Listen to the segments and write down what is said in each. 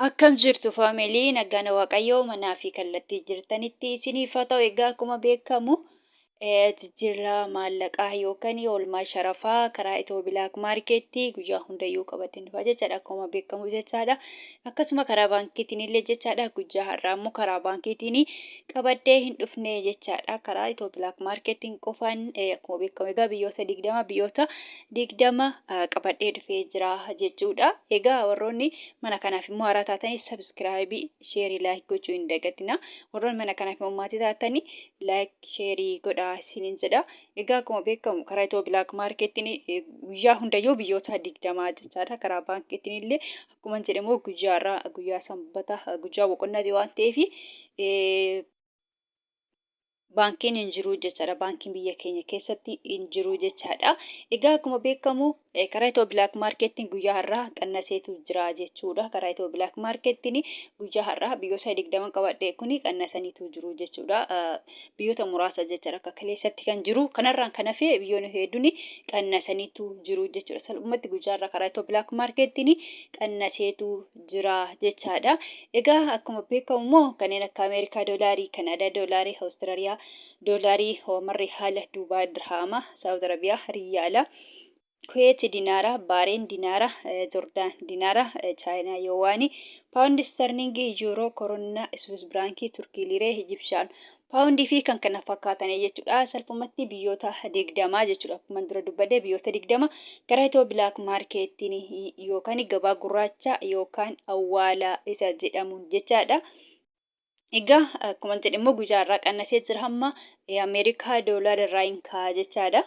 Akkam jirtu family, nagaan Waaqayyoo manaa fi kallattii jirtanitti isiniif haa ta'u. Egaa akkuma beekamu jijjiirraa maallaqaa yookaan oolmaa sharafaa karaa Itoo Black Marketii guyyaa hundayyuu qabadheen dhufa jechaadha. Akkuma beekamu jechaadha. Akkasuma karaa baankiitiin illee jechaadha. Guyyaa har'aa immoo karaa baankiitiin qabadhee hin dhufne jechaadha. Karaa Itoo Black Marketiin qofaan akkuma beekamu egaa biyyoota 20, biyyoota 20 qabadhee dhufee jira jechuudha. Egaa warroonni mana kanaaf immoo haaraa taatanii subscribe, share, like gochuu hin dagatina. Warroonni mana kanaaf immoo maatii taatanii like, share godhaa isiniin jedha. Egaa akkuma beekamu karaa Itoo Black Marketiin guyyaa hundayyuu biyyoota 20 jechaadha. Karaa baankiitiin illee akkuma jedhe immoo guyyaa irraa guyyaa Sanbata, guyyaa boqonnaati waan ta'eef baankiin hin jiru jechaadha. Baankiin biyya keenya keessatti hin jiru jechaadha. Egaa akkuma beekamu karaa Itoo Black Marketiin guyyaa har'aa qannaseetu jira jechuudha. Karaa Itoo Black Marketiin guyyaa har'aa biyyoota 20 qabadhe kuni qannasaniitu jiru jechuudha. Biyyoota muraasa jechaadha akka kaleessatti kan jiru. Kanarraan kan hafe biyyoonni hedduun qannasaniitu jiru jechuudha. Salphumatti guyyaa har'aa karaa Itoo Black Marketiin qannaseetu jira jechaadha. Egaa akkuma beekamu immoo kanneen akka Ameerikaa doolaarii, Kanaadaa doolaarii, Awustiraaliyaa doolaarii, Hoomarri haala Duubaa dirhaama, Saawud Arabiyaa riyaala, Kuweet dinaara, Baareen dinaara, Jordaan dinaara, Chaayinaa yoowaanii, Paawundi sterlingii, Yuuroo, Koronnaa, Iswiis biraankii, Turkii liree, Ijibshaan paawundii fi kan kana fakkaatan jechuudha. Salphumatti biyyoota 20 jechuudha. Akkuma dura dubbadhe biyyoota 20 gara Itoo Black Marketiin yookaan gabaa gurraacha yookaan awwaala isa jedhamuun jechaadha. Egaa akkuma jedhe immoo guyyaa irraa qannasee jira, hamma Ameerikaa doolaara irraa hin ka'a jechaadha.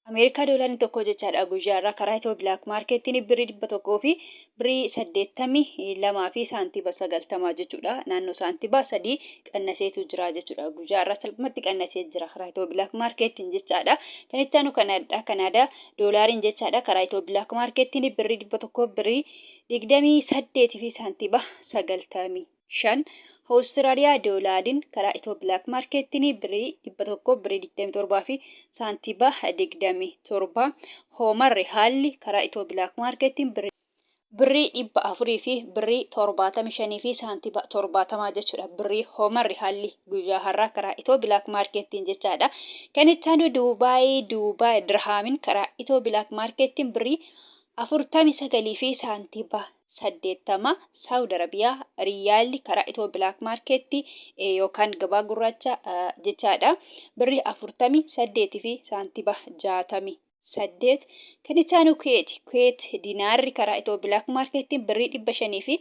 Ameerikaa doolaarri tokko jechaadha guyyaa irraa karaa Itoo Black Marketiin birrii 100 fi birrii 82 fi saantiba 90 jechuudha. Naannoo saantiba 3 qannaseetu jira jechuudha. Guyyaa irraa salphumatti qannasee jira karaa Itoo Black Marketiin jechaadha. Kan itti aanu Kanaadaadha. Kanaadaa doolaariin jechaadha karaa Itoo Black Marketiin birrii 100 birrii 28 fi saantiba 95. Awustiraaliyaa doolaariin karaa Itoo Black Marketiin birrii 100 birrii 27 fi saantiba 27. Hoomarri haalli karaa Itoo Black Marketiin birrii 400 fi birrii 75 fi saantiba 70 jechuudha. Birrii hoomarri haalli guyyaa har'aa karaa Itoo Black Marketiin jechaadha. Kan itti aanu Duubaay, Duubaay dirhaamin karaa Itoo Black Marketiin birrii 49 fi saantiba 80. Saawud Arabiyaa riyyaalli karaa Itoo Black Marketti yookaan gabaa gurraacha jechaadha. Birrii 48 fi saantiba 68. Kan itti aanu Kuweeti. Kuweet dinaarri karaa Itoo Black Marketti birrii 500 fi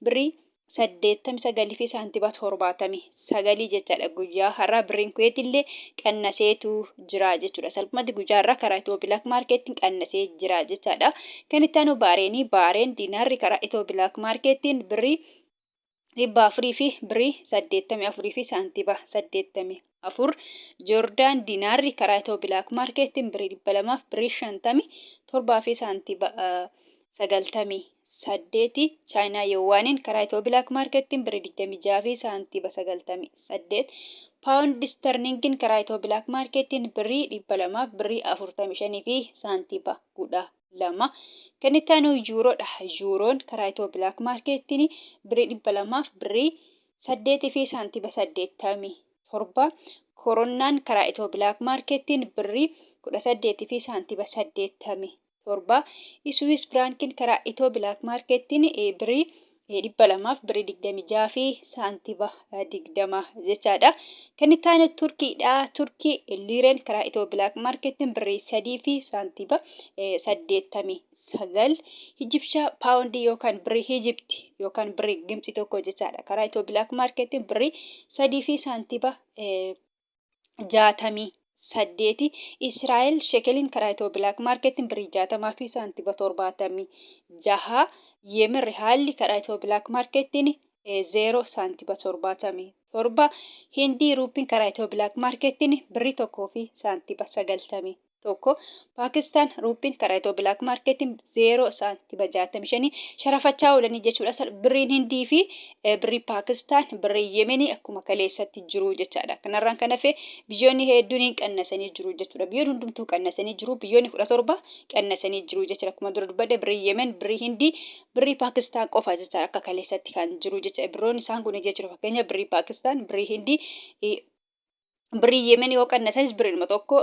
birrii 89 fi saantiba 79 jechaadha. Guyyaa har'aa birriin Kuweet illee qannaseetu jira jechuudha. Salphumatti guyyaa har'aa karaa Itoo Black Marketiin qannasee jira jechaadha. Kan itti aanu Baareenii. Baareen dinaarri karaa Itoo Black Marketiin birrii 400 fi birrii 84 fi saantiba 84. Joordaan dinaarri karaa Itoo Black Marketiin birrii 200 fi birrii 57 fi saantiba 98. Chaayinaa Yowaaniin karaa Itoo Black Marketiin birrii 26 fi saantiba 98. Paawundi sterlingin karaa Itoo Black Marketiin birrii 200 fi birrii 45 fi saantiba 12. Kan itti aanu yuuroodha. Yuuroon karaa Itoo Black Marketiin birrii 200 fi birrii 8 fi saantiba 87. Koronnaan karaa Itoo Black Marketiin birrii 18 fi saantiba 87. Iswiis biraankiin karaa Itoo Black Marketiin birrii 200 fi birrii 26 fi saantiba 20 jechaadha. Kan itti aanu Turkiidha. Turkii liireen karaa Itoo Black Marketiin birrii 3 fi saantiba 89. Ijibshaa paawundii yookaan birrii Ijipti yookaan birrii Gimxi tokko jechaadha. Karaa Itoo Black Marketiin birrii 3 fi saantiba 68. Israa'el shekeliin karaa Itoo Black Marketiin birrii 60 fi saantiba 76. Yemen rihaalli karaa Itoo Black Marketiin 0 saantiba 77. Hindii ruupiin karaa Itoo Black Marketiin birrii 1 fi saantiba 97. 1. Paakistaan ruuppiin karaa Itiyoo Bilaak Maarkeetiin 0 saantima 65 sharafachaa oolanii jechuudha. Birriin Hindii fi birrii Paakistaan, birrii Yemenii akkuma kaleessatti jiru jechaadha. Kanarraan kan hafe biyyoonni hedduun hin qannasanii jiru jechuudha. Biyyoonni hundumtuu qannasanii jiru. Biyyoonni 17 qannasanii jiru jechuudha. Akkuma dura dubbadhe birrii Yemen, birrii Hindii, birrii Paakistaan qofa jechaadha akka kaleessatti kan jiru jechuudha. Birroonni isaan kun jechuudha. Fakkeenya birrii Paakistaan, birrii Hindii, birrii Yemen yoo qannasanis birriidhuma tokko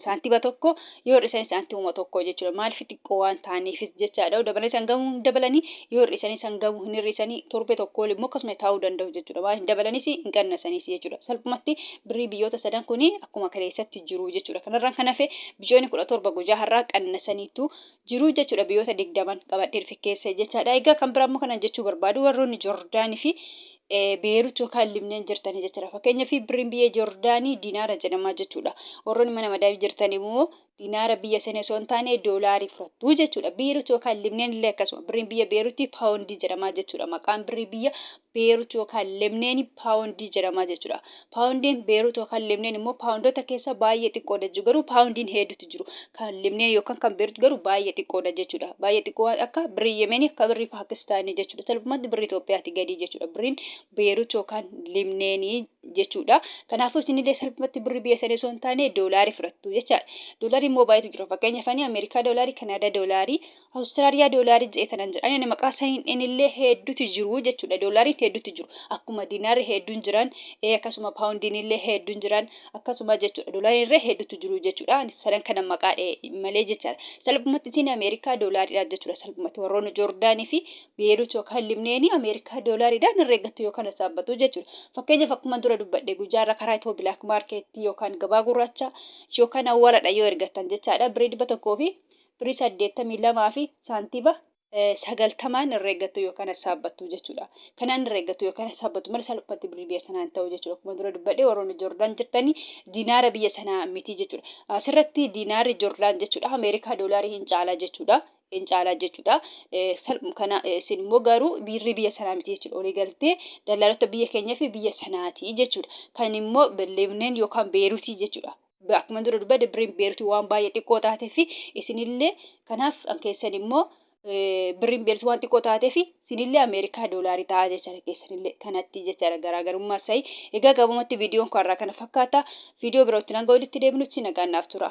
saantima tokko yoo hir'isanis saantimuma tokko jechuudha. Maaliif xiqqoo waan ta'aniifis jechaadha. Dabalanii sangamuu hin dabalanii yoo hir'isanii sangamuu hin hir'isanii torbee tokko ol immoo akkasuma taa'uu danda'u jechuudha. Maal hin dabalanis hin qannasanis jechuudha. Salphumatti birrii biyyoota sadan kun akkuma kaleessatti jiru jechuudha. Kanarraan kan hafe biyyoonni 17 guyyaa har'aa qannasaniitu jiru jechuudha. Biyyoota 20n qabadhee dhufe keessa jechaadha. Egaa kan biraa immoo kanan jechuu barbaadu warroonni Jordaanii fi Beerut yookaan Libneen jirtanii jechuudha. Fakkeenyaaf birriin biyya Jordaanii dinaara jedhama jechuudha. Warroonni mana madaamii jirtan immoo dinaara biyya sana osoo hin taane doolaarii fudhattu jechuudha. Beerut yookaan Libneen illee akkasuma birriin biyya Beerutii paawundii jedhama jechuudha. Maqaan birrii biyya Beerut yookaan Libneen paawundii jedhama jechuudha. Paawundiin Beerut yookaan Libneen immoo paawundoota keessa baay'ee xiqqoodha jechuudha. Garuu paawundiin hedduutu jiru. Kan Libneen yookaan kan Beerut garuu baay'ee xiqqoodha jechuudha. Baay'ee xiqqoo waan akka birrii Yemenii akka birrii Paakistaanii jechuudha. Salphumatti birrii Itoophiyaati gadi jechuudha. Birriin Beerut yookaan Libneenii jechuudha. Kanaafuu isinillee salphumatti birrii biyya sanii osoo hin taane doolaarii fudhattu jechaadha. Doolaarii immoo baay'eetu jira. Fakkeenyaaf ani Ameerikaa doolaarii, Kanaadaa doolaarii, Awustiraaliyaa doolaarii jedhee tanan jedha. Ani maqaa isaanii inillee hedduutu jiru jechuudha. Doolaariin hedduutu jiru. Akkuma diinaarri hedduun jiran, akkasuma paawundiin illee hedduun jiran, akkasuma jechuudha. Doolaariin illee hedduutu jiru jechuudha. Ani sadan kana maqaa dha'e malee jechaadha. Salphumatti isin Ameerikaa doolaariidhaan jechuudha. Salphumatti warroonni Joordaanii fi Beerut yookaan Libneenii Ameerikaa doolaariidhaan herreeggattu yookaan sassaabbattu jechuudha. Fakkeenyaaf akkuma dura dubbadhe guyyaa irra karaa Itiyoo Bilaak Maarkeettii yookaan gabaa gurraacha yookaan awwaaladha yoo ergattan jechaadha. Birrii 100 fi birrii 82 fi saantiba 90n herreeggattu yookaan sassaabbattu jechuudha. Kanaan herreeggattu yookaan sassaabbattu malee salphumatti birrii biyya sanaa hin ta'u jechuudha. Akkuma dura dubbadhe warroonni Joordaan jirtanii diinaara biyya sanaa miti jechuudha. Asirratti diinaarri Joordaan jechuudha Ameerikaa doolaarii hin caalaa jechuudha. Hin caalaa jechuudha. Kana isin immoo garuu birrii biyya sanaa miti jechuudha. Walii galtee dallaalota biyya keenyaa fi biyya sanaati jechuudha. Kan immoo Leebneen yookaan Beeruutii jechuudha. Akkuma dura dubbadhe birriin Beeruutii waan baay'ee xiqqoo taatee fi isinillee kanaaf kan keessan immoo birriin Beeruutii waan xiqqoo taatee fi isinillee Ameerikaa doolaarii ta'a jechaadha keessanillee kanatti jechaadha garaagarummaa isaanii. Egaa gabaabumatti viidiyoon koo har'aa kana fakkaata. Viidiyoo birootti hanga walitti deebinutti nagaan naaf tura.